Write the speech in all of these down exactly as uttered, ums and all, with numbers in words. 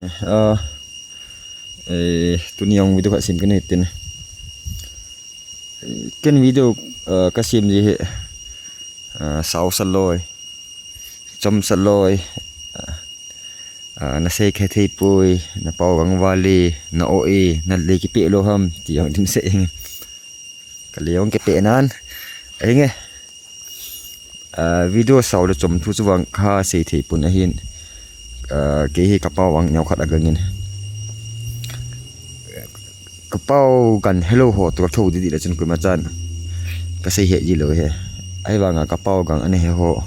Ah, eh, tuni jong video khat sem kit u hitin. Ken video, ah, kasem ji hi, ah, sao sa loi, chom sa loi, ah, ah, nasei khe thei poi, na pao gang vale, na o e, na le kipeh lou ham, ti jong dimset inge. Ka le jong kipeh nan. Ahinge. Ah, video sao le chom thu chu vang kasei thei pon ahin. Ah, kei hi ka pao gang neo khat a gangin. Ka pao gan helou ho toh ka kihou didi le chun koima chan kasei he ji lou he. Ahivanga ka pao gang ana he ho,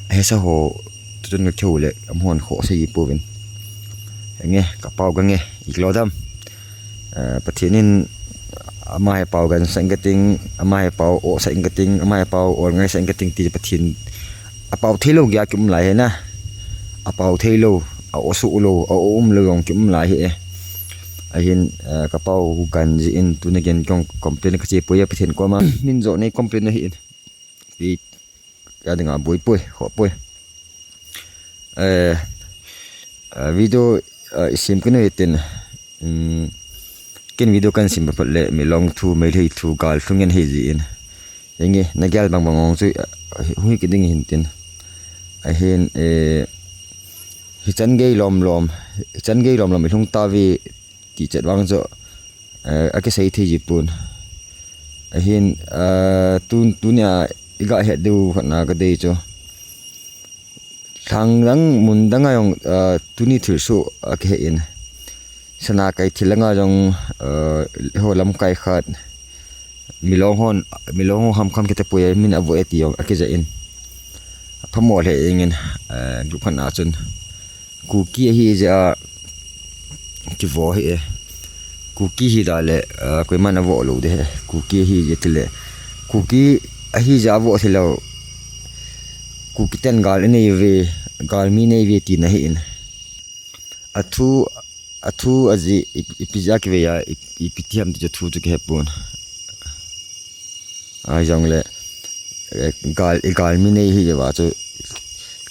ahesa ho toh chun ka kihou le amahon kho sei ji pouvin. Henge, ka pao gang e, iklo dam. Eh, Pathen in ama hi pao gan sa inge ting, ama hi pao o sa inge ting, ama hi pao ol ngai sa inge ting ti Pathen a pao thei lou gei a ki um lai hi na. A pao thei lou, a o suh lou, a o um lou jong ki um lai hi e. Ahin, eh, ka pao gan jeh in tuna gei in kong complain ka che poi a Pathen koma. Min jo nei complain ahi in. Ti ka dinga boi poi, ho poi. Eh, eh, video, eh, i sem kit u hitin, um, ken video kan sem phat le, Milong thu, Meitei thu, gal thu ngen hi ji in. Henge, na gel bang bang ong chu, eh, hui kit ding hin tin. Ahin, eh, hichan gei lom lom, hichan gei lom lom, i lhung ta ve, ti chet vang chu, eh, a kisei thei ji pon. Ahin, eh, tun, tunia i ga het diu khat na ka dei chu. Lhang dang, mun dang a jong, eh, tuni thilsoh a kihe in. Sana kai thil langa jong, eh, ho lamkai khat. Milong hon, Milong ho ham kham kite poi a min a vo e ti jong a kija in. A phamo le ingin, eh, group khat na chun. Kuki ahi jeh a kivo hi e. Kuki hi da le, ah, koiman avo lou de he. Kuki ahi jeh tile. Kuki ahi jeh a vo thei lou. Kuki ten gal inei ve, gal mi nei ve tina hi in. A thu, a thu a ji, i, ipi jeh a kive a, i, ipi ti ham ti chu thu chu kihe pon. Ahi jong le, eh, gal, i gal mi nei hi jeh a chu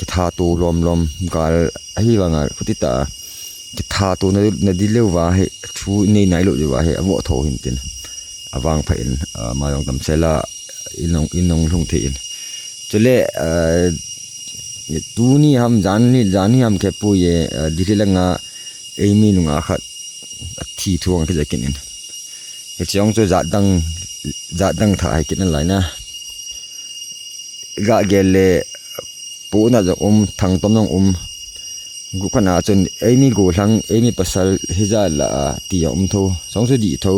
kitha to lom lom, gal ahi vanga khuti ta, kitha to na, na di leu va hi, thu nei nai lou jeh a hi, avo tho hin tin. Avang pha in, ah, ama jong damsel a, in ong, in ong lhung thei in. Chule, ah, tuni ham, jan ni, jan ni ham khe pu ye, ah, Delhi langa, eimi nunga khat, a thi thu ang kija kin in. Hiche jong chu jat dang, jat dang tha hi kit nalai na. Ga gel le, pu na jong um, thang tom jong um. Gu kana chun, eimi gu lhang, eimi pasal, hija la a, ti jong um tho. Song chu di tho.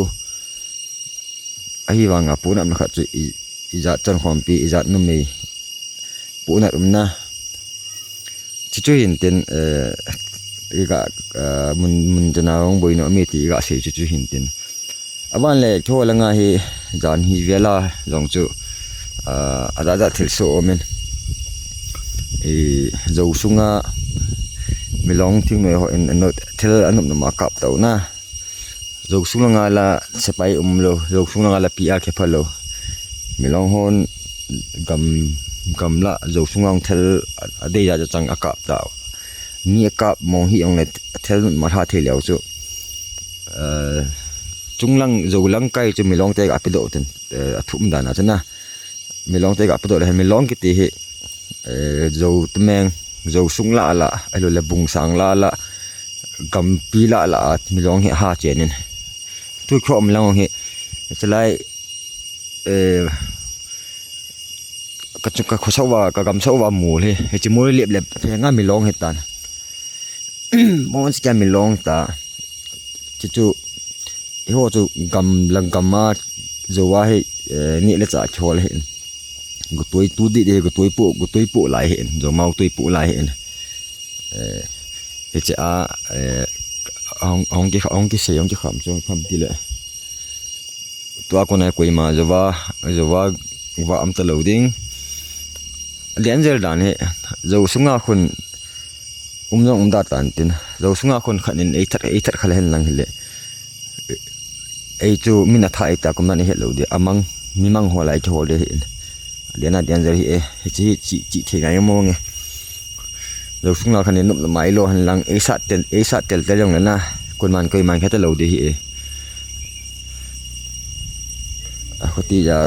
Ahi vanga pu na khat chu i, i jat chan khompi, i jat numei. Pu na um na. Chuchu hin tin, eh, i ga, eh, mun, mun tena ong boi nom e ti i ga sei chuchu hin tin. Avan le kho langa hi jan hi vela jong chu, eh, a da da thil so omen. I jo sunga Milong thingnoi ho in anot thil anop nop a kap tau na. Josung langa la sepai um lou, Josung langa la P R khe pha lou. Milong hon gam, gam la Josung lang thel a, a dei ja chang a kap ta. Mi a kap mong hi ong le thel nun ma tha thei leu chu. Eh, chung lang, Jo lang kai chu Milong te ga pe do ten, eh, a thum dan a chana. Milong te ga pe do le Milong kiti hi, eh, Jo Tmeng, Josung la la, a lo le Bungsang la la, gampi la la, Milong hi ha chenin. Tu khom lang hi, chalai, eh, ka chu ka khosau va, ka gamsau va mul hi, hichi mul lep lep, phenga Milong hi tan. Mon si kya Milong ta. Chuchu, eiho chu gam lang gam a Jo a hi, eh, ni le cha khol hi. Gu tui tu di di, gu tui pu, gu tui pu lai hi. Jo mau tui pu lai hi. Eh, hiche a, eh, hong, hong ki, hong ki sei, hong ki kham chu kham ti le. Tua kona koima Jo va, Jo va, va am ta lo ding. Danger dan hi, Josunga khun um jong um da tan tin. Josunga khun khat in ei that, ei that kha le hen lang hile. Ei chu min a tha ei ta kum nan i het lo de. Amang, mi mang ho lai chu hol de hi in. Lian a danger hi e, hi chi, chi, chi thei ngai mo nge. Jousung la khan inop le mai lou hen lang, eisat tel, eisat tel tel jong le na, koiman koiman khe ta lou ding ahi e. A khuti ja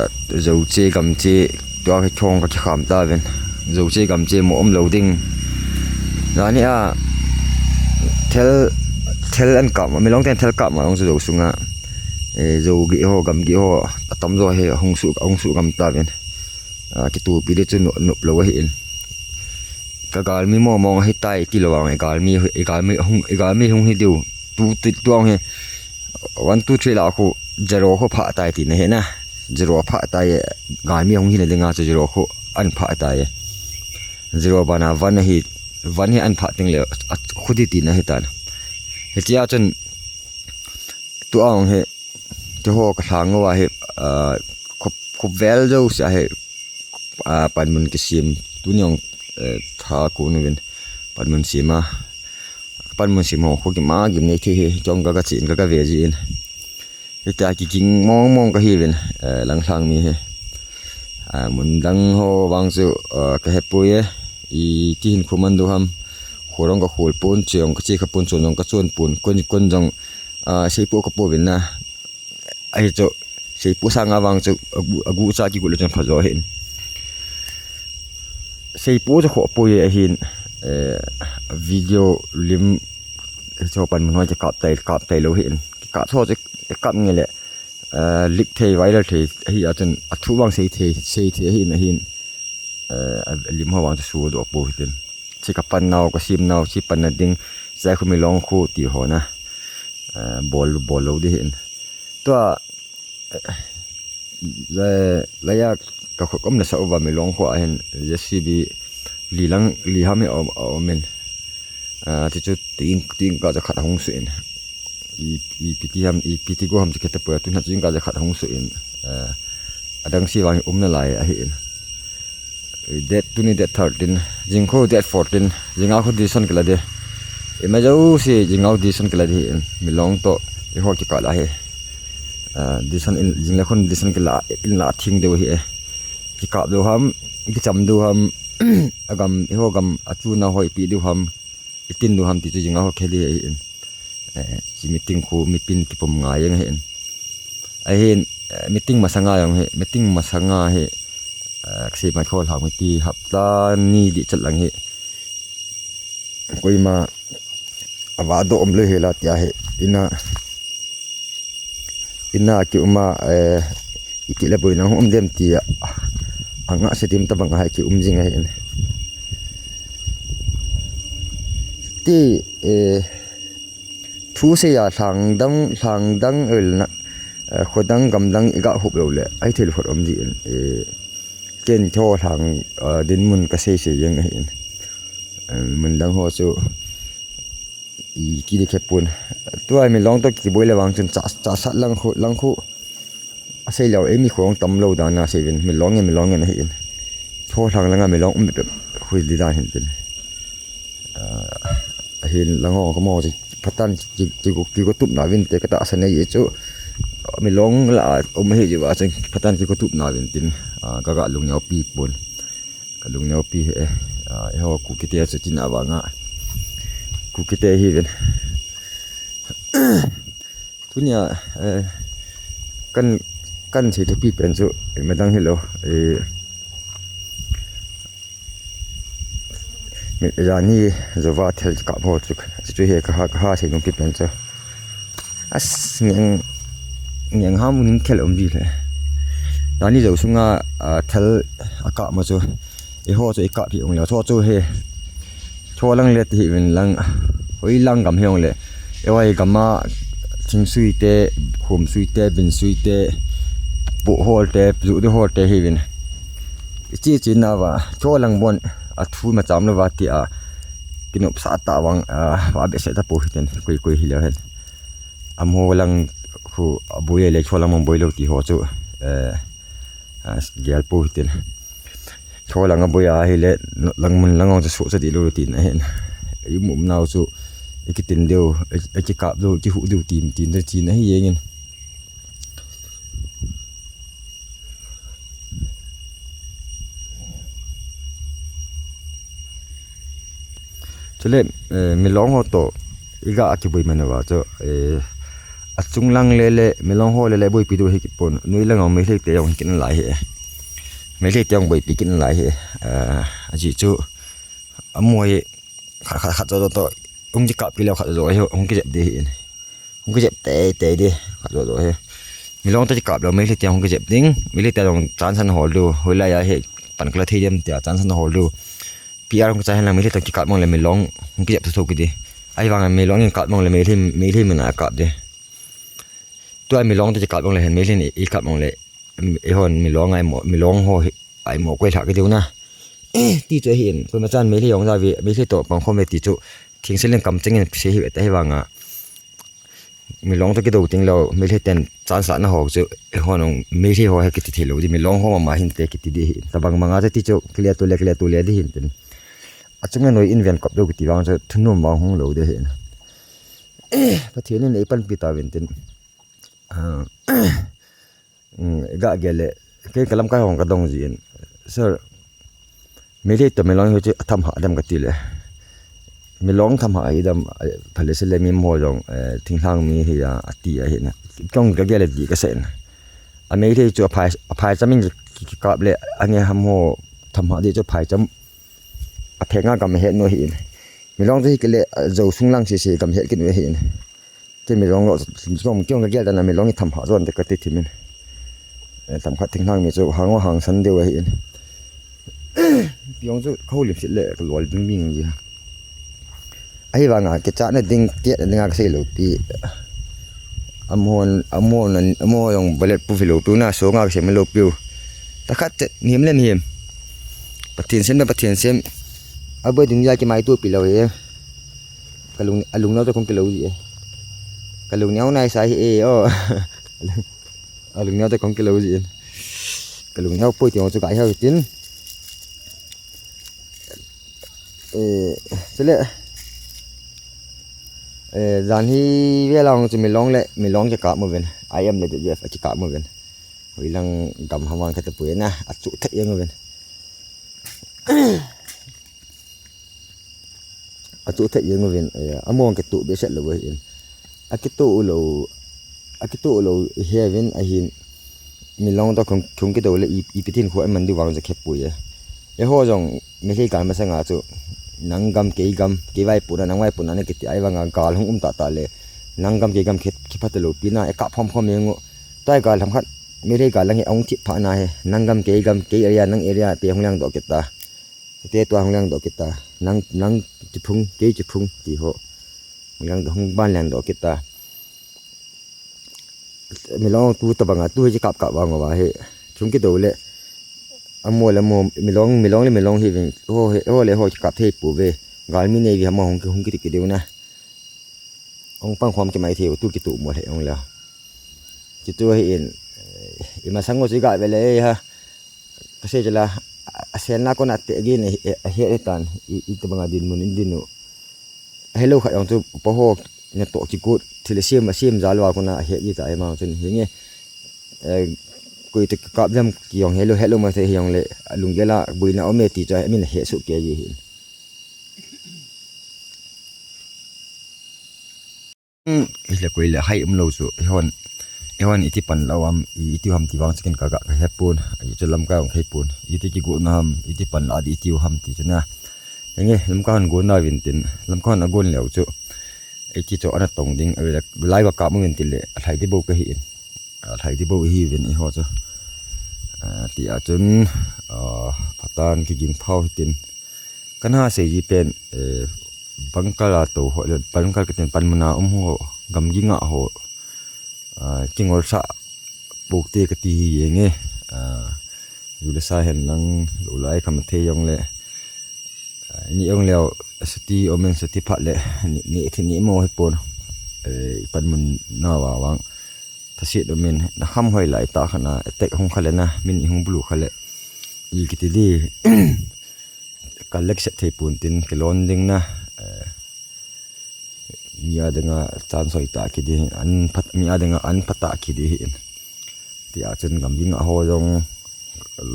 Zo che gam che, tua khe khong ka kikham ta ven. Zo che gam che mo um lou ding. Jani a thel, thel an kap ma, Milong ten thel kap ma jong chu Zo sunga. E, Zo gih ho, gam gih ho, atam jo hi hung su, hung su gam ta ven. A, kitupi ding chu nop, nop lou ahi in. Ka galmi mo mong ahi tai ti lou vang, i galmi, i galmi hung, i galmi hung hi diu. Tu, tu, tu ang hi. One, two, three la khu, zero khu phah tai tina hi na. Zero phah tai, galmi hung hina dinga chu zero khu an phah tai. Zero bana one ahi, one hi an phah teng le, a, khu ding tina hi tan. Hichea chun, tu ang hi, tu ho ka lhang uva hi, a, khu, khu vel jouse hi, a, panmun kisem, tuni ang, eh, tha ko nu vin, panmun sem a, panmun sem ho khu kima gim nei thei hi, chong ka ka chin ka ka ve ji in. Hitia kiging mong mong ka hi vin, eh, lang lhang mi hi. Ah, mun dang ho vang chu, ah, ka he poi e, iti hin khu man diu ham, khol jong ka khol pon, che jong ka che kha pon, chon jong ka chon pon, kon, kon jong, ah, seipoh ka pouvin na. Ahi chu, seipoh sanga vang chu, agu, agu cha kigu le chun pha jo hin. Seipoh chu khoh poi e ahin, eh, video lim, chu panmun ho kikap tai, kap tai lou hin. Kikap chu, chu kikap nge le, eh, leak thei, viral thei, ahi a chun, athu vang sei thei, sei thei ahin, ahin. Eh, a lim ho vang chu su doh pou hitin. Chi ka pan nau, ka sem nau, chi pan na ding, chi khu Milong khu ti ho na. Eh, bol, bol lou ding hin. Tua, eh, le, le ya ka khu kom na sa uva Milong khu a hin, J C B li lang, li ham hi om, om in. Ah, ti chu tuing, tuing ka ja khat hung su in. I, i piti ham, i piti go ham ti kete poi, tun ha tuing ka ja khat hung su in. Ah, adang si vang um nalai ahi in. Date tuni date thirteen, jing khu date fourteen, jing a khu decision kila de. I ma jo si jing a khu decision kila de in. Milong to, i ho kikal ahi. Ah, decision in, jing le khun decision kila, in la thing deu hi e. Kikap deu ham, kicham deu ham, agam, i ho gam, achu na hoi pi deu ham. Itin lu ham ti chu jing a khu khe ding ahi in. Eh, chi meeting khu mipin kipum ngai jeng ahi in. Ahin, eh, meeting masanga jong hi, meeting masanga hi, eh, ka sei mai kho lhang mipi hapta ni dih chat lang hi. Koima, ava doh um lou hi la tia hi, ina, Ina ki um a, eh, iti le boina um dem ti a, anga se tim tabang a ki um jing ahi in. Ti, eh, thu sei a lhang dang, lhang dang el na, eh, kho dang gam dang i ga hup lou le, ai thil khot um ji in, eh, ken tho lhang, eh, dinmun ka sei sei jeng ahi in. Eh, mun dang ho chu, I ki ding khe pon. Tua Milong to kiboi le vang chun cha, cha sat lang khu, lang khu. A sei lou, ei mi khong tam lou dan a sei vin, Milong e, Milong e na hi in. Tho lhang langa Milong um bep khu ding dan hin tin. Ah, ahin lang hong ka mo chi phatan ki, ki, ki, ki ko tup na vin te ka ta sa nei chu. Milong la um hi ji va chun phatan ki ko tup na vin tin. Ah, ka ga lung neo pi pon. Ka lung neo pi he, eh, ah, eiho Kukite chu tin a vang a. Kukite hi vin. Tunia, eh, kan, kan sei thupi pen chu, eh, midang hi lou, eh, mi, jani Zova thel kap ho chu, chu he ka ha, ka ha sei nung ki pen chu. As, ngeng, ngeng ham ning khel um ji le. Jani Zo sunga, ah, thel a kap ma chu. Eiho chu i kap hi ong le. Tho chu he. Tho lang le ti hi vin lang. Hoi lang gam hi ong le. Eiho gam a thing sui te, khum sui te, bin sui te, pu hol te, zu de hol te hi vin. I chi chi na va. Tho lang bon a thu ma cham lo va ti a. Kinop sa ta vang, ah, va be se ta pu hi ten. Koi koi hi le hen. Amo lang khu a boi le, kho lang mang boi lo ti ho chu, eh, a gel po hitin. Kho lang a boi a hi le, lang mun lang ang chu so cha di lo tin a hin. I mu um nau chu, i ki tin deu, i ki kap deu, ki hu deu tin, tin, tin a hi yengin. Le, eh, Milong ho to iga kiboi man uva chu, eh, achung lang le le Milong ho le le boipi diu hi kipon, noi lang jong Meitei te jong hi kit nalai hi. Meitei te jong boipi kit nalai hi. Eh, ajeh chu amoi khat khat khat jo to hung kikap kit leu khat jo hi hung kijep di hi. Hung kijep tei tei di, khat jo jo hi. Milong to kikap leu Meitei te hung kijep ding, Meitei te jong chance ana hol diu, hoilai a hi pan kala thei dem tia chance ana hol diu. P R hung kichai hen lang Meitei to kikap mong le Milong hung kijep thotho kit di. Ahivang Milong in kap mong le Meitei, Meitei min a kap di. Tua Milong to kikap mong le hen Meitei in ikap mong le, eihon Milong a imo, Milong ho hi a imo koi lha kit diu na. Eh, ti chu ahin, koima chan Meitei jong jao ve, Meitei to pang khom ve ti chu, thingse leng kam cheng in sei hi ve ta hivang a. Milong to kidou ting lou, Meitei ten chance ana hol chu, eihon jong Meitei ho hi kiti thei lou di, Milong ho mama hin te kiti di hin. Tabang manga te ti chu, kile tu le, kile tu le di hin tin. Achung le noi in ven kop diu kiti vang chu, thunom vang hung lou di hin. Eh, Pathen in eipanpi tauvin tin. Ah, mm, ga gel le, kei ka lamkai hong ka dong jin. Sir, Meitei to Milong hi chu atham ha dem kati le. Milong tham ha hi dem, eh, phale se le mi mo jong, eh, thinglhang mi hi a, ati ahi na. Kong ka gel le di ka sen. A Meitei chu aphai, aphai cham in ki, ki, kikap le, ange ham ho tham ha di chu phai cham. Aphe nga kam het no hi in. Milong chu hi kile, a, jo sung lang si si kam het kit no hi in. Kei Milong lo, kong, kong ka gel dan a Milong hi tham ha jon te kati thimin. Eh, tham khat thinglhang mi chu hang o hang san deu ahi in. Piong chu ka houlim sit le ka lol ding ding ji. Ahivang a kichat na ding, tiat na ding a ka sei lou pi. Amon, amon, amo jong bullet proof lou pi na so nga ka sei lou pi. Ta khat te, mihem le mihem. Pathen sem na Pathen sem. Aboi ding ja ki mai tu pi lou he. Ka lung, a lung nau to kong kilou ji e. Ka lung nau nai sa hi e, o. A lung nau to kong kilou ji e. Ka lung nau poi ti jong chu ka hei tin. Eh, chule. Eh, jan hi ve lang chu Milong le, Milong kikap mo ven. I M le D F kikap mo ven. Hoilang gam ham vang khat pui na, achu thei jeng ven. Achu thei jeng uvin, eh, among kitu behseh lou ahin. Akitu lou, akitu lou, he uvin ahin. Milong to kong, kong kitu le i, ipi tin khu aman diu vang ja khe pui e. Eiho jong, Meitei gal masanga chu, nang gam, kei gam, kei vaipo na, nang vaipo na, na kiti ahivang a gal hung um tata le, nang gam, kei gam khe, khe phat lou pi na, e ka phom phom jeng u. Tua gal ham khat, Meitei gal lang hi ahung thip pha na he, nang gam, kei gam, kei area, nang area, te hung lang doh kit ta. Te tua hung lang doh kit ta. Nang, nang chiphung, kei chiphung, ti ho. Hung lang doh, hung ban lang doh kit ta. Milong tu tabang a, tu hi kap kap vang va he. Chung kitu le. Amo le amo, Milong, Milong le Milong hi vin. Ho he, ho le ho kap thei pu ve. Gal mi nei vi hama hung ki, hung kiti ki diu na. Hung pang khom ki mai thei u, tu kitu mo le hung la. Kitu hi in. Eh, ima sang u si ga ve le ha. Ka sei chu la, a, a sen la kona te gin, eh, eh, a he, he tan, i, i tabang a dinmun in din u. A helou khat jong chu, pa ho, na to kikut, thil sem, sem jal va kona, a he ji ta, e ma chun, hi nge, eh, koi te kap jam ki jong helou, helou ma te hi jong le, a lunggel a, boina um e ti chu, a min he su ke ji hin. Hmm, hile koi le hai um lou chu, eihon, eihon iti pan lou ham, i, iti ham ti vang chicken ka ga ka he pon, i chu lamkai hung khai pon, iti kigo na ham, iti pan la di iti ham ti chu na. Henge, lamkai hon go na vin tin, lamkai hon a gon leu chu. Iti chu ana tong ding, a le, lai va ka mu vin tin le, a lhai di bo ka hi in. A lhai di bo hi vin eiho chu. A, ti a chun, a, phatan kiging phau hi tin. Kana sei ji pen, eh, bangkal a to ho, le bangkal kiten panmun a um ho, gamgi nga ho, ah, kingol sa pok te kati hi jeng e, ah, ju le sa hen lang, lou lai kam thei jong le, ah, ni jong leo, sati, omen sati phat le, ni, ni thi ni mo hi pon, eh, panmun na va vang, thasit omen, na kham hoi lai ta khana, attack hung kha le na, min i hung bulu kha le, i kiti di, ka lek set thei pon tin, kilon ding na, eh, mi a dinga chance hoi ta ki di, an phat, mi a dinga an phat ta ki di hin. Ti a chun gamgi nga ho jong,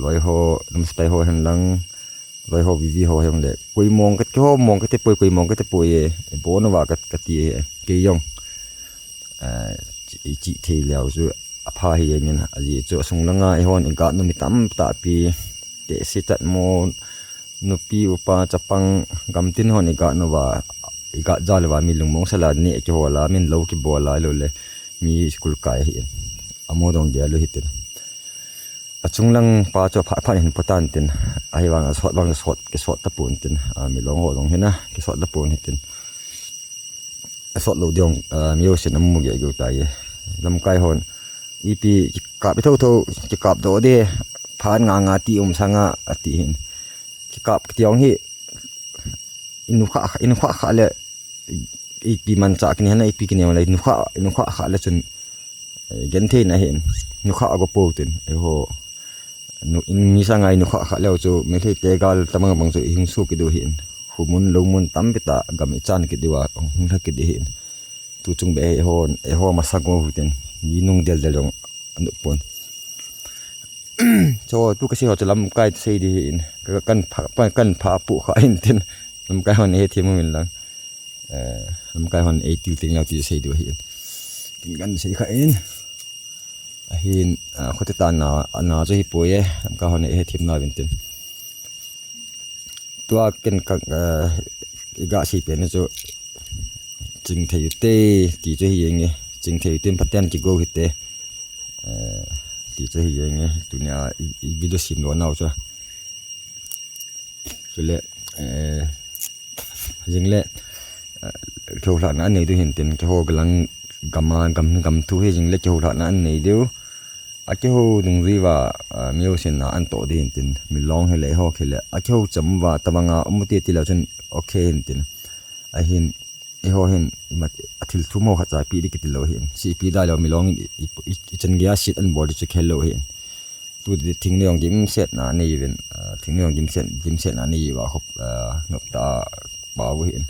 loi ho, nam sipai ho hen lang, Loi ho, vivi ho hong le. Koi mong ka, keiho mong kate poi, koi mong kate poi e. Bon uva ka, kati e. Kei jong. Eh, chi, chi thei leu chu apha hi jeng in, ajeh chu asung langa eihon iga nom mi tamtah pi, tehse chat mo, nupi upa chapang gamtin hon iga nom uva, iga jal uva mi lungmong sala neh kihol a, min lou kibol a, lou le mi school kai ahin. Amo dong gel u hitin. Achung lang pa chu aphat phat hin potan tin, ahivang asot vang sot, kisot tapon tin, a, milong ho dong hina, kisot tapon hitin. Asot lou ding, a, mi jousen amu gel gel tai. Lamkai hon, ipi kikap i tho tho, kikap doh de, phat nga nga ti um sanga ati hin. Kikap kiti jong hi, inu kha, inu kha kha le, ipi mancha kini hana ipi kini le, inu kha, inu kha kha le chun, eh, genthei na hin, nu kha ago po tin, eiho, nu, in mi sanga inu kha kha leu chu, Meitei te gal tamang bang chu, ihung su kit diu hin, humun, loumun tampi tah, gam ichan kit diu a, hung lha kit diu hin. Tu chung be eiho, eiho masa go hu tin, ni nung del del jong, anu pon. Cho, tu kasei ho chu lamkai sei di hin, ka, kan pha, kan pha pu kha hin tin, lamkai hon he thi mu min lang. Eh, lamkai hon ei til ting lau ti sei diu ahin. Kin kan sei kha in. Ahin, ah, khote ta na, ana chu hi poi e, lamkai hon ei he thim na vin tin. Tua ken ka, eh, iga sei pen chu ching thei u te, ti chu hi eng e. Ching thei u tin phaten kigo hi te. Eh, ti chu hi eng e. Tunia i, i video sim lo nau chu. Chule, eh, jing le, eh, kihou lhahna an nei diu hin tin, kihou galang gam a, gam, gam thu hi jing le kihou lhahna an nei diu. A kihou dungjui uva, ah, mi jousen na an toh di hin tin, milong hi le, eiho khi le, a kihou cham uva, tabang a, um u ti ti leu chun, okay hin tin. Ahin, eiho hin, imat, a thil thum ho khat cha pi di kiti lou hin. Si pi da leu milong in, i, i, i chan gei a sit an bol di chu khel lou hin. Tu di thing nei jong dimset na nei uvin, ah, thing nei jong dimset, dimset na nei uva khop, ah, nop ta pau hin.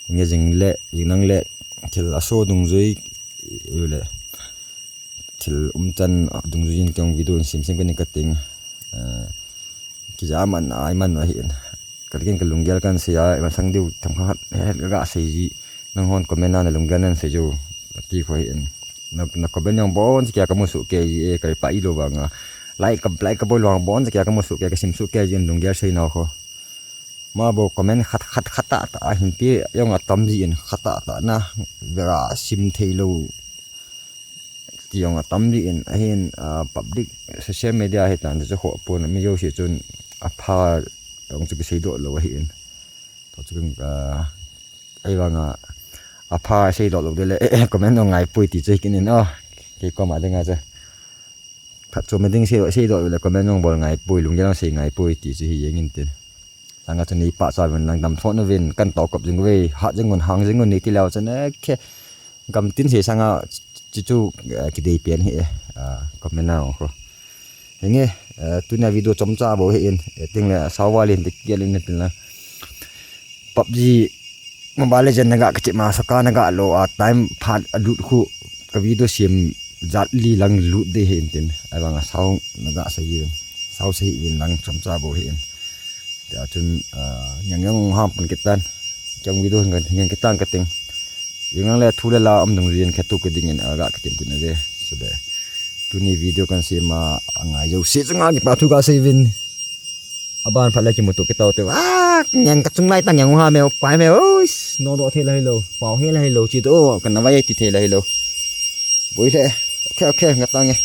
Nge jing le, jing nang le, thil aso dungjui, i, i le. Thil umchan, ah, dungjui in kei jong video in sim sim kani kating. Ah, kija man, ai man ahin. Katikin ka lunggel kan sei a, iman sang diu themkhat, he, he, ga sei ji. Nang hon comment a na lunggel nan sei jo. Ti kho hin. Na, na comment jong bon cha kia ka mu su ke ji e, ka pa i lou vang a. Like ka, like ka bol vang bon cha kia ka mu su ke, ka sim su ke ji in lunggel sei nau kho. Ma bo comment khat, khat, khat ta ta a hin ti jong atam ji in khat ta ta na. Vera sim thei lou. Ti jong atam di in, ahin, ah, public social media hi tan chu kho pon mi jouse chun apha jong chu kisei doh lou ahin. To chu, ah, ahivang a, apha sei doh lou de le, eh, eh, comment jong ngai poi ti chu hi kinin, oh, kei koma dinga chu. Phat chu me ding sei, sei doh le comment jong bol ngai poi, lunggel jong sei ngai poi ti chu hi jeng in tin. Langa chu nei pachat uvin lang, damsot uvin, kan tao kop jing uve, hat jing un, hang jing un nei ti leu chun, eh, khe, gam tin sei sanga, chu chu, eh, kidei pen hi, eh, ah, comment na kho. Henge, eh, tunia video chomcha bou hi in, eh, ting le, sawa lin te kial in tin la. PUBG, Mobile Legend na ga kichep ma, saka na ga lo a, time phat a lut khu, ka video sim jat li lang lut de hi in tin. Ahivang a sao na ga sei in, sao sei in lang chomcha bou hi in. Tia chun, ah, nyang nyang ham pan kitan. Kei jong video hin kan, hin kan kitan kating. Jing lang le thu le la um dungjuiyin khetu ka dingin aga kitin tin ave. Chule. Tuni video kan sem a ngai jouse chunga kipa thu kasei uvin. Aban phat le kimuto kit tau te. Ah, nyang ka chung lai tang nyang u ham e, pai me, ois. No do thei la hilou. Pao he la hilou. Chi to, kan na vai ti thei la hilou. Boi le. Okay, okay, ngat tang e.